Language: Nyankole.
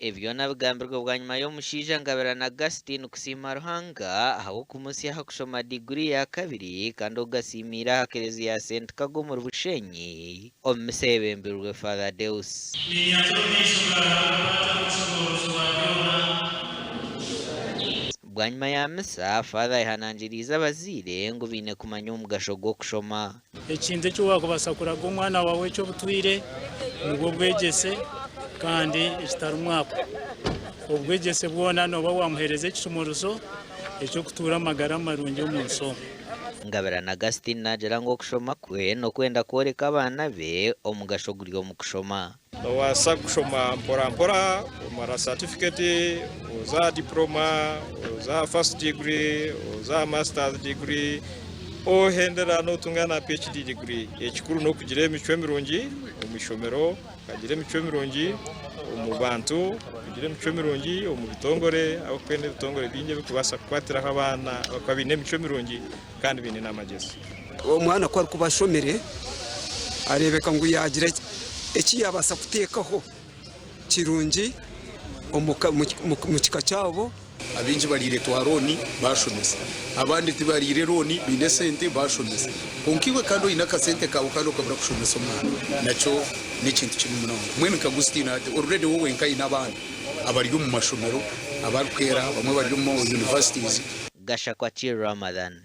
Ebi byona bigambirwe bwanyima y'omushaija Ngabirano Augustine kusiima Ruhanga ahabw'okumutsya aha kushoma diguri ya kabiri kandi ogasiimiire aha kereziya ya St Kago omuri Bushenyi omu misa eyebembirwe Father Deus. Ninyatura omu maisho ga Ruhanga Taata ow'obushoboorozi bwa byona. Bwanyima ya misa, Father ayehanangiriize abazaire ngu baine kumanya omugasho gw'okushoma. Ekintu eki waakubaasa kuraga omwana waawe eky'obutwire nibwo bwegyese kandi ekitarimu ako. Obwegyese bwona nooba waamuheereza ekishumuruzo eky'okutuura amagara marungi omu nsi omu. Ngabirano Augustine naagira ngu okushoma kwe n'okwenda kworeka abaana be omugasho oguri omu kushoma. Noobaasa kushoma mporampora omara satifiketi, oza aha diporoma, oza aha fasiti diguri, oza aha masitazi diguri, ohendera nootunga na PHD diguri. Ekikuru n'okugira emicwe mirungi omu ishomero, okagira emicwe mirungi omu bantu, okagira emicwe mirungi omu bitongore ahabw'okuba ebitongore bingi ebirikubaasa kukwatiraho abaana abarikuba baine emicwe mirungi kandi baine n'amagyezi. Omwana ku arikuba ashomire areebeka ngu yaagira eki yaabaasa kuteekaho kirungi omu kika kyabo. Abaingi bariire twa looni baashomesa, abandi tibariire looni baine esente baashomesa. Kwonka iwe kandi oine akasente kaawe kandi okabura kushomesa omwana, nakyo n'ekintu kibi munonga. Mbwenu nka Gustino hati already we wenka aine abaana abari omu mashomero abarikwera, abamwe bari omu universities. Gashakwa Chill Ramadhan.